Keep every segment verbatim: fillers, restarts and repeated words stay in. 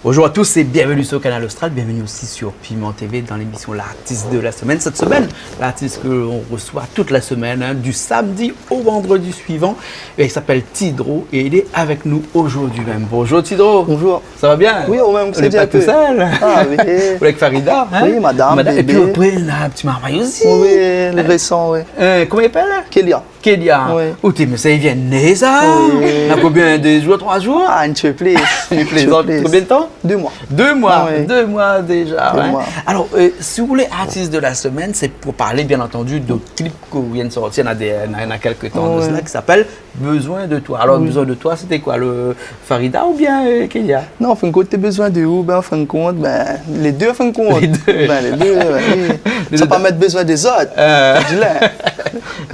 Bonjour à tous et bienvenue sur Kanal Austral, bienvenue aussi sur Piment T V dans l'émission L'artiste de la semaine. Cette semaine, l'artiste que l'on reçoit toute la semaine, hein, du samedi au vendredi suivant, eh, il s'appelle Tidro et il est avec nous aujourd'hui même. Bonjour Tidro. Bonjour. Ça va bien ? Oui, ou mèm, sé bien. Ou lé pa tousèl ? Ah oui. Ou lé avèk Farida, hein ? Oui, madam, bébé. Et puis après, on a un petit marmaille aussi. Oui, le récent, oui. Euh, comment il s'appelle ? Kélia. Kélia. Oui. Ou té, mé sa i vien né sa ? Oui. Na konbien, dé zour, troi zour ? Ah, in ti pé plis. In ti pé plis. Konbien de tan ? Dé moi. Dé moi, oui. Dé moi déza, hein. Dé moi. Alors, euh, si ou lé artiste de la semaine, c'est pour parler, bien entendu, de clip ke ou vien de sortir, na dé, na, na kèk tan de sela, ki s'appelle Besoin de toi. Alors, Besoin de toi, c'était quoi, le Farida oubien, euh, Kélia ? Non, an fin de kont, té bezoin de ou, ben, an fin de kont, ben, lé dé, an fin de kont. Lé dé. Ben, lé dé, oui. Sa pa mèt bezoin dé zot. Euh. Di la.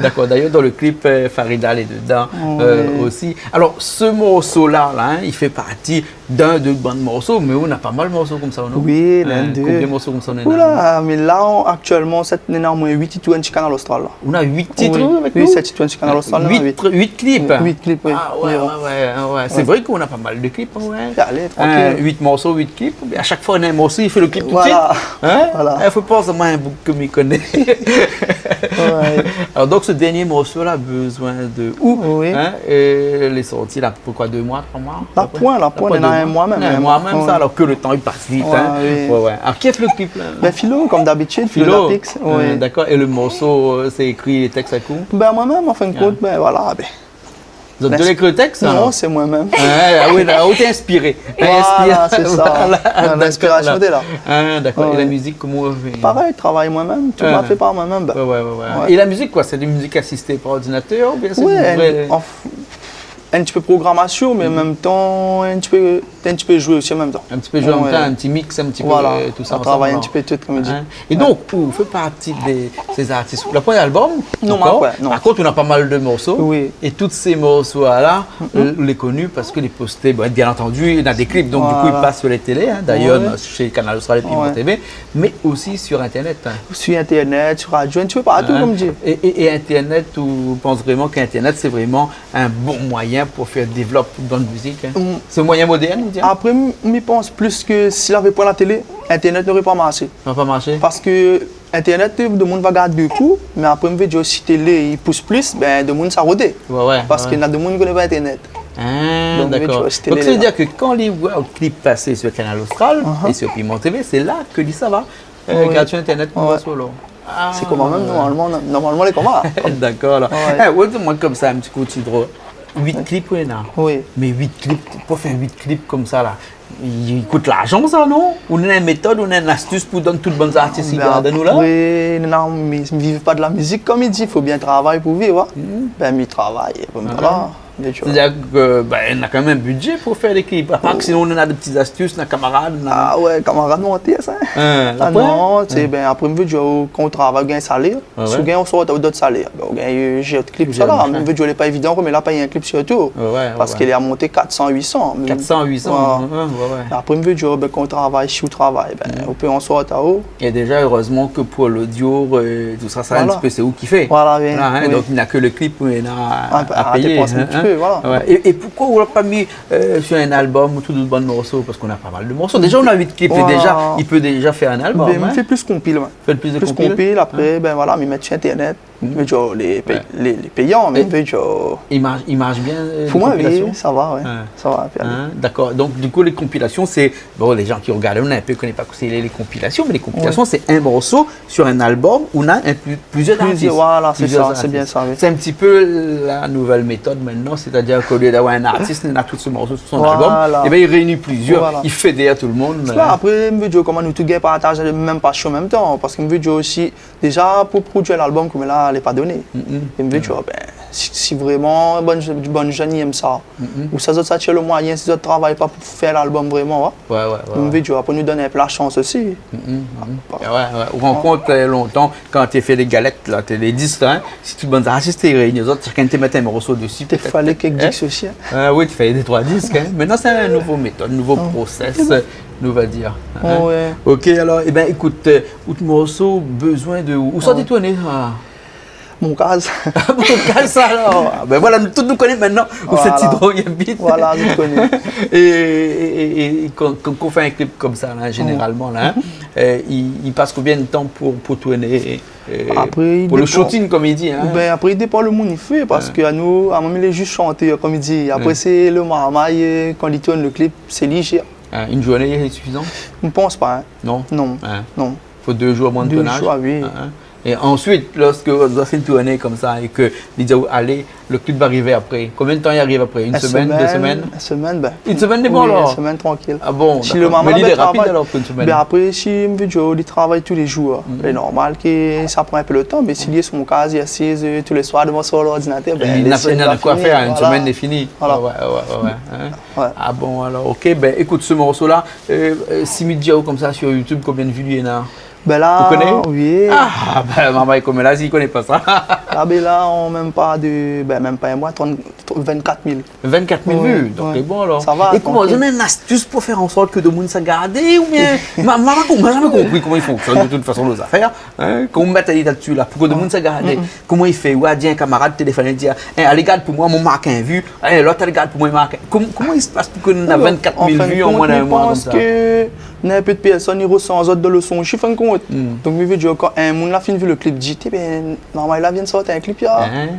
D'accord. D'ailleurs, dans le clip, euh, Farida lé dedan, euh, aussi. Alors, ce morceau-là, là, hein, il fait partie d'un de bann morso, mé ou na pa mal morso konmsa, non ? Oui, hein, néna dé. Konbien morso konmsa ou néna ? Oula, mé la, on, aktièlman, sèt, néna omoin uit tit i tourn si Kanal Austral, la. Ou na uit tit avèk nou ? Oui, sèt tit i tourn si Kanal Austral, la, na uit. Uit, uit clip ? Uit clip, oui. Ah ouais, ouais, ouais, ouais. Sé vré k'ou na pa mal de clip, hein, ouais. Alé, trankil. Hein, uit morso, uit clip. A shak foi, néna in morso, i fé le clip tout de suite. Voilà. Hein ? Voilà. Eh, fo pans amoin in boug ke mi koné. Ouais. Alors, donc, ce dernier morceau-là, Besoin de ou, hein, euh, lé sorti la, pou koi, dé moi, troi moi, à peu près ? La poin, la poin, néna in moi mèm, in moi mèm, sa, alors que le temps, il passe vite, hein. Ouais, oui. Ouais, ouais. Alors, qui a fait le clip, là ? Ben, Philo, comme d'habitude, Philo Lapix, oui. Euh, d'accord. Et le morceau, euh, c'est écrit, les textes, à qui ? Ben, moin mèm, an fin de kont, ben, voilà, ben. Zot dé lé ékri le tèks, alor ? Non, sé moin mèm. Ah, ah oui, la, ou té inspiré. Voilà, sé sa. Voilà, l'inspirasion té la. Ah, d'accord. Ouais. Et la musique, comment on fait ? Parèy, travay moin mèm, tout ma fé par moin mèm, ben. Ouais, ouais, ouais, ouais. Et la musique, quoi, c'est de la musique assistée par ordinateur, ou bien c'est du vrai ? Ouais, in, anf-, in ti pé programasion, mé an mèm tan, in ti pé, in ti pé zoué osi an mèm tan. Un petit peu jouer en même temps, un petit mix, un petit peu, euh, tout ça ensemble, alors. Voilà, on travaille un petit peu tout, comme on dit. Hein ? Et donc, ou fé parti de ces artistes. Le premier album, non, ankor. Par contre, on a pas mal de morceaux. Oui. Et tous ces morceaux-là, euh, on les connaît parce que les postés, bon, bien entendu, il y a des clips, donc du coup, ils passent sur les télés, hein. D'ailleurs, chez Kanal Austral et Piment T V, mais aussi sur Internet, hein. Sur Internet, sur radio, un petit peu partout, comme on dit. Et, et, et Internet, ou pans vraiment qu'Internet, c'est vraiment un bon moyen pou fé dévlop bann mizik, hein. Mm. Sé moyen modèrn, ou di ? Apré, mi, mi pans plis ke si lavé poin la télé, Internet noré pa marshé. Noré pa marshé ? Parske Internet, demoun va gard dé kou, mé apré, mi vé dir, si télé i pous plis, ben, demoun sa rodé. Ouais, ouais. Parske na demoun i koné pa Internet. Ah, d'accord. Donk, mi vé dir, si télé lé la. Donc, ça veut dire que quand les voit le clip passer sur Kanal Austral et sur Piment T V, c'est là que li sava. Euh, gard sur Internet pou voir solo. Ah. Sé koman mèm, normalman, normalman, lé koman. D'accord, alors. Ouais. Eh, ouais, di amoin konmsa, in ti kou, ti drol. Uit clip, ouais, non ? Oui. Mé uit clip, pou fé uit clip konmsa, la, i kout larzan, sa, non ? Ou néna in métod, ou néna in astis pou donn tout bann artis i gard anou, la ? Ben, apré, non, mi, mi viv pa de la mizik, konm i di, fo bien travay pou viv, hein. Mm. Ben, mi travay, voilà. Bien sûr. C'est-à-dire que, ben, na kan mèm in budget pou fé dé clip. Apar ke sinon, ou néna dé ti astis, na kamarad, na... Ah ouais, kamarad, non, té sa. Hein, la poin ? Ah non, sé, ben, apré, mi vé dir, kan ou travay, ou gingn salèr. Ouais, ouais. Si ou gingn, ou sort, ou dot salèr. Ben, ou gingn, euh, zot clip, sa la. Mé mi vé dir, lé pa évidan, mé la, péy in clip sirtou. Ouais, ouais, ouais. Parske li la monté kat san, uit san. Kat san, uit san, ouais, ouais, ouais. Apré, mi vé dir, ben, kan ou travay, si ou travay, ben, ou pé an sort, ou É déza, erèzman ke pou lodio, euh, tout sa, sa, in ti pé, sé ou ki fé. Voilà, oui. Voilà, hein, donk, na ke le clip, euh, na a péyé, hein. Un peu, à dépenser un petit peu, voilà. Ouais. É, é poukosa ou la pa mi, euh, sur un album tout bann morso ? Parske ou na pa mal de morso. Déza, ou na uit clip, é déza, i pé déza fé in album, hein. Ben, mi fé plis konpil, ouais. Fé plis de konpil. Plis konpil, apré, ben voilà, mi mèt sur Internet. Mi vé dir, lé pé-, lé, lé péyan, mé mi vé dir, i marsh, i marsh bien, euh, les compilations ? Pou moin, oui, sa va, ouais. Sa va, pi alé. Hein, d'accord. Donc, du coup, les compilations, c'est, bon, les gens qui regardent, ou na in pé, koné pa kosa i lé, les compilations, mais les compilations, c'est un morceau sur un album, ou na in pli-, plusieurs artistes. Plusieurs, voilà, c'est ça, c'est bien ça, oui. C'est un petit peu la nouvelle méthode maintenant, c'est-à-dire qu'au lieu d'avoir un artiste, il a tous ses morceaux sur son album, eh ben, il réunit plusieurs, il fédère tout le monde, hein. Voilà. Sé sa, apré, mi vé dir, koman nou tout gingn partaz le mèm pasion an mèm tan, parske mi vé dir osi, Déza, pou produi in album konm la, alé pa doné. Mm, mm. É mi vé di, bin, si, si vréman bann, bann jenn i èm sa, mm, mm, ousa zot sa tir lo moiyin, si zot travay pa pou fé lalbom vréman, wé. Wé, wé, wé, wé. Mi vé di, apré nou donn in pé la shans osi. Mm, mm, mm. Wé, wé. Ou rankont, eu, lontan, kan té fé lé galèt, la, té lé dis, in, si tout bann artis té réini, zot, shakinn té mèt in morso dési, pétèt. Té falé kèk dis osi, in. A wi, té falé dé, troi dis, in. Mintnan, sé in nouvo métod, nouvo prosès, nou va dir, in. Wé. Ok, alor, ébin, ékout, eu, out morso, Bezoin de ou. Ousa té tourné, a ? Mon kaz. Mon kaz, alor. A bin voilà, nou tout nou koné mintnan ousa Ti Dron i abit. Voilà, nou koné. É, é, é, é kan, kan, kan ou fé in klip konmsa, la, zénéralman, la, in, eu, i, i pas konbien de tan pou, pou tourné, eu, pou lo shooting, konm i di, in ? Bin, apré, i dépan lo moun i fé, parske anou, amoin, mi lé zis shantèr, konm i di. Apré, sé lo marmay, eu, kan li tourn lo klip, sé li i jèr. In, in zourné lé sifizan ? Mi pans pa, in. Non ? Non. In. Non. Fo dé zour, moin de tournaz. Dé zour, wi. In, in. É ansuit, lorsk zot la fine tourné konmsa é ke li di aou, alé, lo klip va arivé apré. Konbien de tan i ariv apré ? In semèn, dé semèn ? In semèn, bin. In semèn, lé bon, alor ? Wi, in semèn, trankil. A bon, dakor. Mé li lé rapid, alor, pou in semèn. Bin, apré, si mi vé di, li travay tou lé zour, lé normal ke sa pran in pé lo tan, mé si li lé si son kaz, li asiz, eu, tou lé soir dovan son lordinatèr, bin, li na, li na koi fé, in semèn, lé fini. Voilà. Wé, wé, wé, wé, in. Wé. A bon, alor, ok, bin, ékout, se morso-la, eu, eu, si mi di aou konmsa, sur YouTube, konbien de vi li néna ? Bin la, ou koné ? Wi. A bin, marmay konm la, si li koné pa sa. A bin la, an mèm pa de, bin, mèm pa in moi, trant, vinn-kat mil. Vinn-kat mil vi, donk lé bon, alor. Wé, wé. Sa va, trankil. É koman, ou néna in astis pou fé an sort ke domoun sa gardé, oubien, ma, ma, ma, ma zamé konpri koman i fonksyonn, de tout fason, lé zafèr. In, kan ou mèt ali la dsi la, pou ke domoun sa gardé, koman i fé ? Ou la di in kamarad, téléfone, i di, in, alé gard pou moin, moin mark in vi. In, lot, alé gard pou moin, mark in. Kom-, koman i spas pou ke nou néna vinn-kat mil vi an moin d'in moi konmsa ? Alor, an fin de kont, mi pans ke néna in pé de pèrsone i resan zot dan lo son osi, an fin de kont. Donk, mi vé di, kan in moun la fine vi lo klip, di, ébin, normal, la vien sort in klip, ya.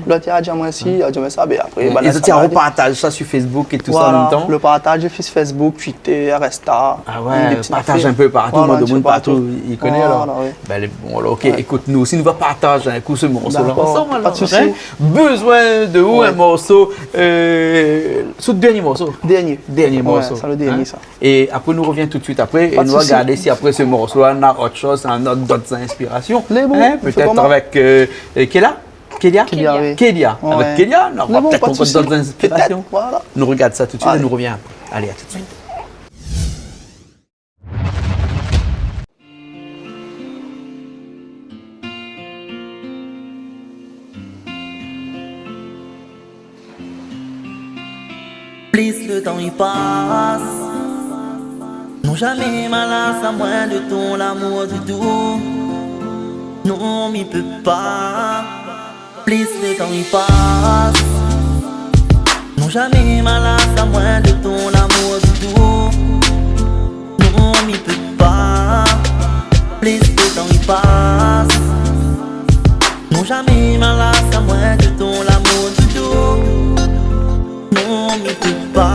Lot, la di amoin si, la di amoin sa, bin, apré, é zot la repartaz sa sur Facebook é tousa an mèm tan ? Voilà, lo partaz sur Facebook, Twitter, Insta. A wé, dé ti partaz in pé partou, voilà, in ti pé partou. Moun domoun partou i koné, alor. Voilà, wi. Bin, lé bon, alor, ok, ékout, nou osi, nou va partaz in kou se morso-la ansanm, alor, in. Dakor, pa de sousi. Bezoin de ou, in morso, eu, se dernié morso. Dernié. Dernié morso, in. Wé, sa, lo dernié, sa. É apré, nou rovien tout suit apré, é nou va gard si apré se morso-la, néna ot shoz, néna dot, dot inspirasion. Pa de sousi. Lé bon, nou fé koman ? Pétèt avèk, eu, eu, Kélia ? Kélia ? Kélia, wi. Kélia. Wé. Avèk Kélia, nou nora pétèt ankor dot inspirasion. Lé bon, pa de sousi. Pétèt, voilà. Nou rogard sa tout suit é nou rovien apré. Alé, a tout suit. Plis lo tan i pas, non zamé ma las amoin de ton lamour doudou. Non, mi pé pa. Plis lo tan i pas, non zamé ma las amoin de ton lamour doudou. Non, mi pé pa. Plis lo tan i pas, non zamé ma las amoin de ton lamour doudou. Non, mi pé pa.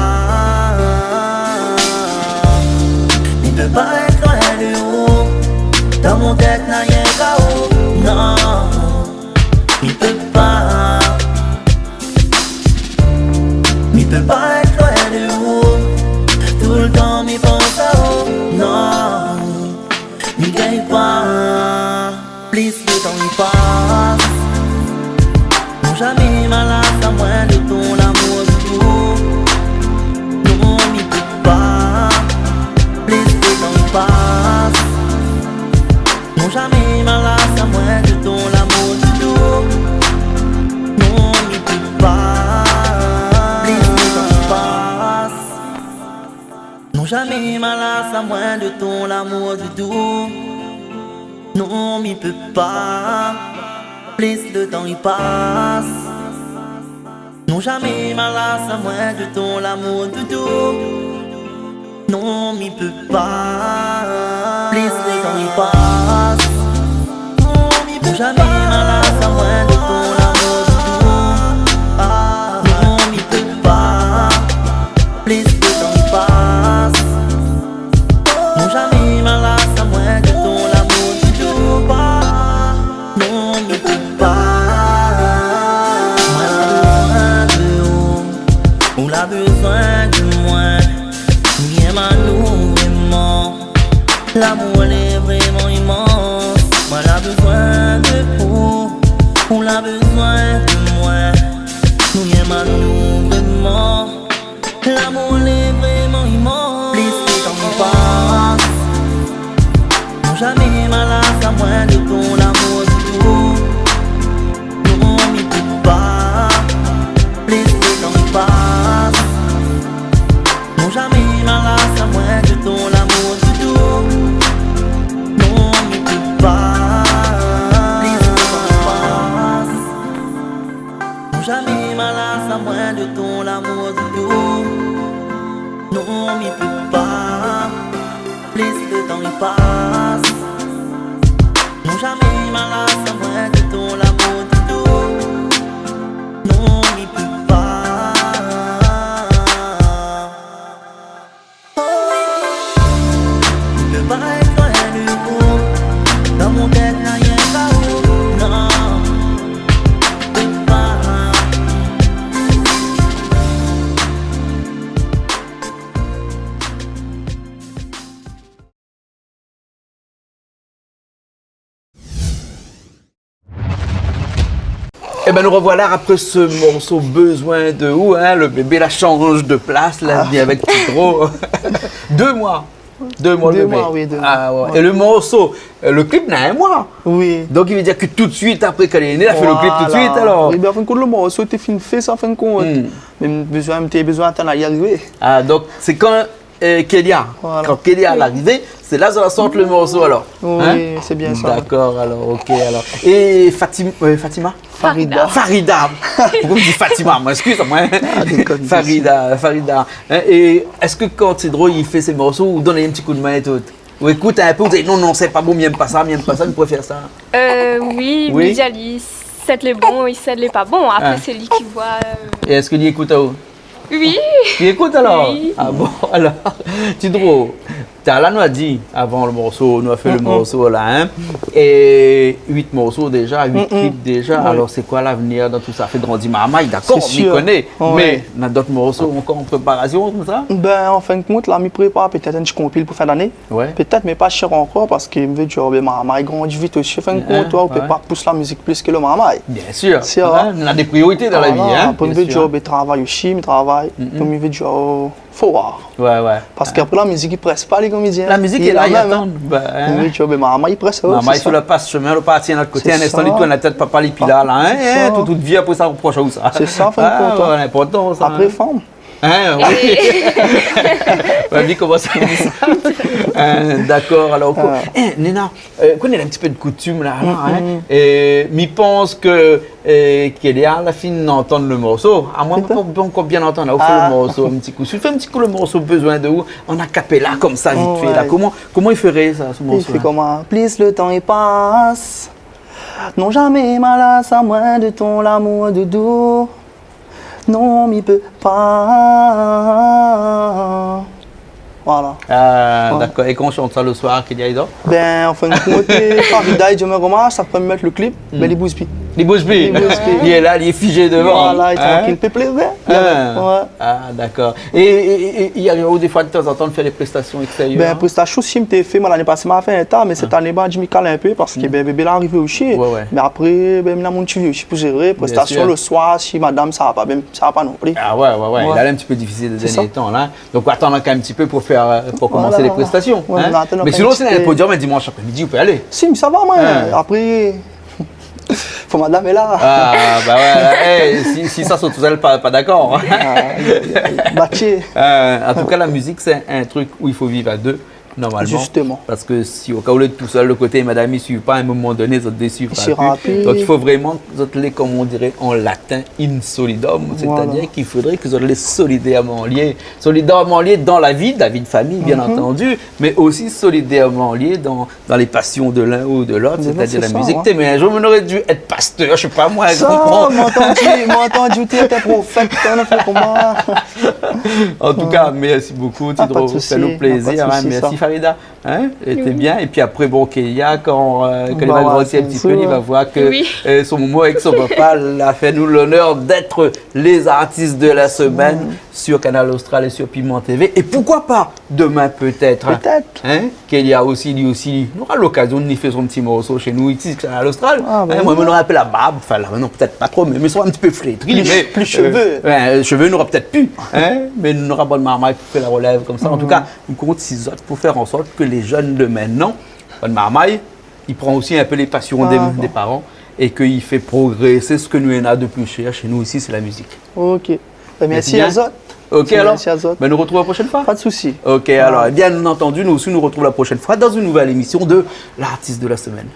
Mi pé pa rès loin de ou. Dan mon tèt na rienk aou. Non. Mi pé pa, mi pé pa rès loin de ou. Toultan mi pans aou. Non, mi gingn pa. Plis lo tan i pas, non zamé ma las amoin de ton lamour doudou. Non, mi pé pa. Plis lo tan i pas, non zamé ma las amoin de ton lamour doudou. Non, mi pé pa. Plis lo tan i pas, non zamé ma las amoin de ton lamour doudou. Non, mi pé pa. Plis lo tan i pas, non zamé ma las amoin de ton lamour doudou. Non, mi pé pa. Plis lo tan i pas, non zamé ma las amoin de ton lamour doudou. Ah, non, mi pé pa. Plis lo tan i pas, non zamé ma las amoin de ton lamour doudou. Non, mi pé pa. Moin la bezoin de ou, ou la bezoin de moin. Ni èm anou vréman. Lamour lé vréman imans. Moin la bezoin de ou, Ou la bezoin de moin, nou yèm anou vréman. Lamour lé vréman iman. Plis le tan i pas, non, zamé ma las amoin de ton lamour doudou. Non, mi pé pa. Plis le tan i pas, non, zamé ma las amoin de ton lamour doudou. Non, mi pé pa. Plis le tan i pas, non, zamé ma las amoin de ton lamour doudou. Non, mi pé pa. Plis le tan i pas, non, zamé ma las amoin de ton lamour doudou. Non, mi pé pa. Oh, mi pé pa rès loin de ou. Dan mon tèt na rienk aou. Non, mi pé pa. Ében, nou rovoila apré se morso Bezoin de ou, in, le bébé la shanj de plas, la, li avèk Ti Dro. Dé moi. Dé moi, le bébé. Dé moi, oui, dé moi. Ah, ouais. É le morso, euh, le klip na in moi. Oui. Donk, i vé dir ke tout de suit apré ke li lé né, la fé le klip tout de suit, alor. Voilà. Ében, an fin de kont, le morso té fine fé sa, an fin de kont. Hmm. Mé bezoin, té bezoin atann ali arivé. Ah, donk, sé kan euh, Kélia. Voilà. Kan Kélia la arivé, sé la zot la sort le morso, alor. Oui, sé bien sa. Dakor, alor, OK, alor. É Fatim-, euh, Fatima ? Farida. Farida. Poukosa mi di Fatima, moin ? Eskiz amoin. Ah, dékone, Farida, Farida. In, é èske kan Ti Dro i fé se morso, ou donn in ti kou d'min é tout ? Ou ékout in pé, ou di, non, non, sé pa bon, mi yèm pa sa, mi yèm pa sa, mi préfèr sa. Euh, oui, mi di ali, sèt lé bon, é sèt lé pa bon. Apré, sé li ki voi, euh. É èske li ékout aou ? Oui. Li ékout alor ? Oui. Ah bon, alor, Ti Dro, talèr la nou la di, avan le morso, nou la fé le morso la, in, é uit morso déza, uit klip déza. Oui. Alor, sé koi lavenir dan tout sa ? Fé grandi marmay, dakor, mi koné, mé na dot morso ankor an préparasion, konmsa ? Bin, an fin de kont, la, mi prépar pétèt in ti konpil pou fin d'ané. Ouais. Pétèt, mé pa sir ankor, parske mi vé dir, bin, marmay i grandi vit osi, an fin de kont, ou pé pa pous la mizik plis ke le marmay. Biensir. Sé vré. Néna dé priorité dan la vi, in. Voilà, apré, mi vé dir, bin, travay osi, mi travay. Donk, mi vé dir, fo oir. Ouais, ouais. Parske apré, la mizik i près pa, lé komédien. La mizik lé la, i atann, in. Mi vé dir, bin, marmay i près, marmay sou la pas shomin, lo parti in lot koté, in instan, li tourn la tèt, papa, li pi la, la, in, tout, tout vi, apré sa, roprosh aou sa. Sé sa, an fin de kont, in. Ah ouais, inportan sa, in. Apré, fanm. In, oui. Bin, mi komans a di sa. In, dakor, alor, ko-, in, Nina, euh, koné in ti pé de koutim la, la, in. É mi pans ke, euh, Kélia la fine antann le morso. Amoin, mi la pa ankor bien antann, la, ou fé le morso in ti kou. Si ou fé in ti kou le morso Bezoin de ou, an a capella, konmsa, vit fé, la. Koman, koman i féré sa, se morso-la ? I fé koman ? Plis le tan i pas, non, zamé ma las amoin de ton lamour doudou. Non, mi pé pa. Voilà. Ah, dakor. É kan ou shant sa le soir, Kélia i dor ? Bin, an fin de kont, Farida i di, mé koman sa, apré mi mèt le klip, bin, li bouz pi. Li bouz pi. Li bouz pi. Li lé la, li lé fizé dovan. Voilà, li lé trankil, pé plézir. Ouais. Ah, dakor. É, é, é, é i ariv aou défoi, de tanzantan, de fèr dé prestasion ékstérièr ? Bin, prestasion, si, mi té fé, moin, lané pasé, ma fé in ta, mé sèt ané, bin, di mi kal in pé, parske, bin, bébé la arivé osi. Ouais, ouais. Mé apré, bin, mi na mon ti vi osi pou zéré. Prestasion le soir, si madam sa va pa, bin, sa va pa non pli. Ah ouais, ouais, ouais. Ouais. La lé in ti pé difisil dé dernié tan, la. Donk, atann ankor in ti pé pou fèr, euh, pou komansé lé prestasion, in. Voilà. Ouais, atann ankor in ti pé. Mé sinon, si néna in podiom, mi di, moin, sa mi di, ou pé alé. Si, mi sava, moin. Apré, fo madam lé la. Ah, ba ouais, la, é, si, si sa sort tousèl, pa, pa dakor, in. Ah, aïe, aïe, aïe. Batjé. Euh, an tou ka, la mizik, sé in trik ousa i fo viv a dé, normalman. Justement. Parske si o ka ou lé tousèl, le koté madam i suiv pa, a in moman doné, zot dé suiv pa pli. Donk, i fo vréman ke zot lé, konm i di an latin, in solidum, sétadir k'i fodré ke zot lé solidèrman lié. Solidèrman lié dan la vi, la vi de fami, bien antandi, mé osi solidèrman lié dan dan lé pasion de l'in ou de l'ot, sétadir la mizik. Mé non, sé sa, in. Té, mé in zour, mi noré di èt pastèr, mi sé pa moin, ou konpran. Sa, moin la antandi, moin la antandi ou té èt in profèt, ou la fé koman ? An tou ka, mèrsi bokou, Ti Dro. Ah, pa de sousi, pa de sousi, sa. Fé anou plézir, in, mèrsi. Farida, hein, lété bien. Oui. Épi apré, bon, Kélia, kan, euh, kan li va grandir in ti pé, li va voir ke, euh, son momon avèk son papa la fé anou lonèr d'èt les artistes de la semaine sur Kanal Austral é sur Piment TV. É poukoi pa domin, pétèt, hein, Kélia osi, li osi, nora lokazion de fé son ti morso shé nou isi, Kanal Austral. Ah, ben oui. Moin, moin nora in pé la barb, anfin, la, non, pétèt pa tro, mé, mé sra in ti pé flétri, mé, euh, shové, shové nora pétèt pi, hein, mé nora bann marmay pou fé la rolèv konmsa. An tou ka, nou kont si zot pou fé an sort ke lé jenn de mintnan, bann marmay, i pran osi in pé lé pasion dé, dé paran é ke i fé progrésé sak nou néna de pli shèr shé nou isi, sé la mizik. OK. Ben, mèrsi azot. OK, alor. Mèrsi azot. Ben, nou artrouv la proshèn foi. Pa de sousi. OK, alor, bien antandi, nou osi, nou artrouv la proshèn foi dan in nouvèl émision de L'artiste de la semaine.